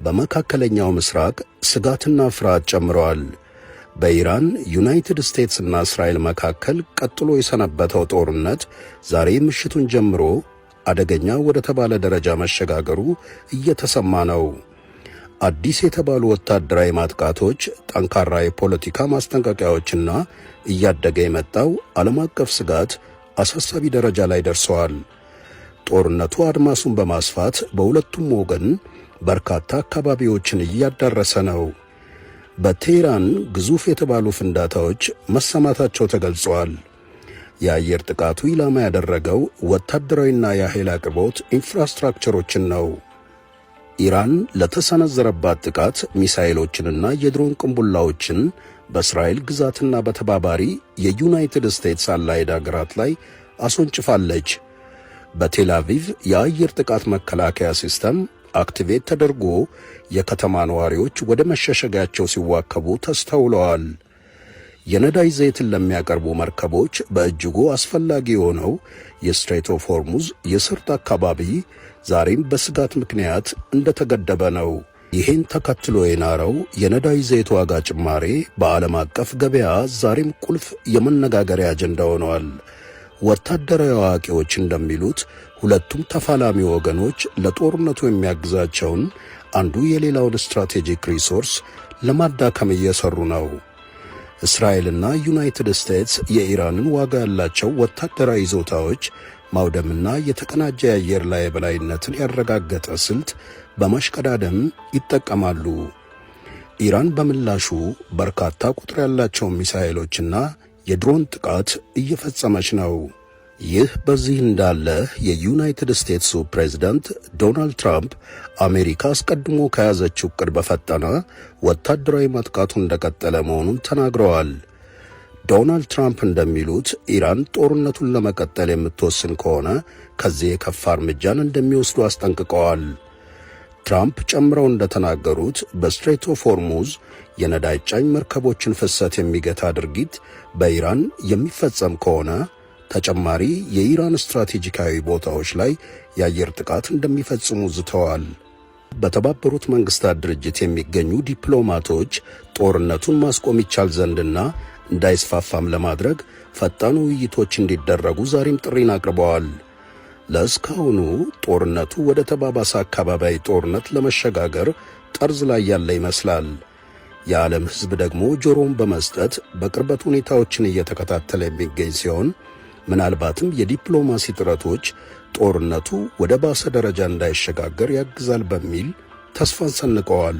በመካከለኛው ምስራቅ ስጋትና ፍርሃት ጨምረዋል። በኢራን፣ ዩናይትድ ስቴትስና እስራኤል መካከል ቀጥሎ የሰነበተው ጦርነት ዛሬ ምሽቱን ጀምሮ አደገኛ ወደ ተባለ ደረጃ መሸጋገሩ እየተሰማ ነው። አዲስ የተባሉ ወታደራዊ ማጥቃቶች፣ ጠንካራ የፖለቲካ ማስጠንቀቂያዎችና እያደገ የመጣው ዓለም አቀፍ ስጋት አሳሳቢ ደረጃ ላይ ደርሰዋል። ጦርነቱ አድማሱን በማስፋት በሁለቱም ወገን በርካታ አካባቢዎችን እያዳረሰ ነው። በቴህራን ግዙፍ የተባሉ ፍንዳታዎች መሰማታቸው ተገልጸዋል። የአየር ጥቃቱ ኢላማ ያደረገው ወታደራዊና የኃይል አቅርቦት infrastructure ኦችን ነው። ኢራን ለተሰነዘረባት ጥቃት ሚሳኤሎችንና የድሮን ቅንቡላዎችን በእስራኤል ግዛትና በተባባሪ የዩናይትድ ስቴትስ allied አገራት ላይ አስወንጭፋለች። በቴል አቪቭ የአየር ጥቃት መከላከያ system activate ተደርጎ የከተማ ነዋሪዎች ወደ መሸሸጊያቸው ሲዋከቡ ተስተውለዋል። የነዳጅ ዘይትን ለሚያቀርቡ መርከቦች በእጅጉ አስፈላጊ የሆነው የ Strait of Hormuz የሰርጥ አካባቢ ዛሬም በስጋት ምክንያት እንደተገደበ ነው። ይህን ተከትሎ የናረው የነዳጅ ዘይት ዋጋ ጭማሬ በዓለም አቀፍ ገበያ ዛሬም ቁልፍ የመነጋገሪያ አጀንዳ ሆነዋል። ወታደራዊ አዋቂዎች እንደሚሉት ሁለቱም ተፋላሚ ወገኖች ለጦርነቱ የሚያግዛቸውን አንዱ የሌላውን strategic resource ለማዳከም እየሰሩ ነው። እስራኤልና ዩናይትድ ስቴትስ የኢራንን ዋጋ ያላቸው ወታደራዊ ይዞታዎች ማውደምና የተቀናጀ የአየር ላይ የበላይነትን ያረጋገጠ ስልት በማሽቀዳደም ይጠቀማሉ። ኢራን በምላሹ በርካታ ቁጥር ያላቸው ሚሳኤሎችና የድሮን ጥቃት እየፈጸመች ነው። ይህ በዚህ እንዳለ የዩናይትድ ስቴትሱ ፕሬዝዳንት ዶናልድ ትራምፕ አሜሪካ አስቀድሞ ከያዘችው ዕቅድ በፈጠነ ወታደራዊ ማጥቃቱ እንደቀጠለ መሆኑን ተናግረዋል። ዶናልድ ትራምፕ እንደሚሉት ኢራን ጦርነቱን ለመቀጠል የምትወስን ከሆነ ከዚህ የከፋ እርምጃን እንደሚወስዱ አስጠንቅቀዋል። ትራምፕ ጨምረው እንደተናገሩት በ Strait of Hormuz የነዳጅ ጫኝ መርከቦችን ፍሰት የሚገታ ድርጊት በኢራን የሚፈጸም ከሆነ ተጨማሪ የኢራን ስትራቴጂካዊ ቦታዎች ላይ የአየር ጥቃት እንደሚፈጽሙ ዝተዋል። በተባበሩት መንግስታት ድርጅት የሚገኙ ዲፕሎማቶች ጦርነቱን ማስቆም ይቻል ዘንድና እንዳይስፋፋም ለማድረግ ፈጣን ውይይቶች እንዲደረጉ ዛሬም ጥሪን አቅርበዋል። ለእስካሁኑ ጦርነቱ ወደ ተባባሰ አካባቢያዊ ጦርነት ለመሸጋገር ጠርዝ ላይ ያለ ይመስላል። የዓለም ሕዝብ ደግሞ ጆሮውን በመስጠት በቅርበት ሁኔታዎችን እየተከታተለ የሚገኝ ሲሆን ምናልባትም የዲፕሎማሲ ጥረቶች ጦርነቱ ወደ ባሰ ደረጃ እንዳይሸጋገር ያግዛል በሚል ተስፋን ሰንቀዋል።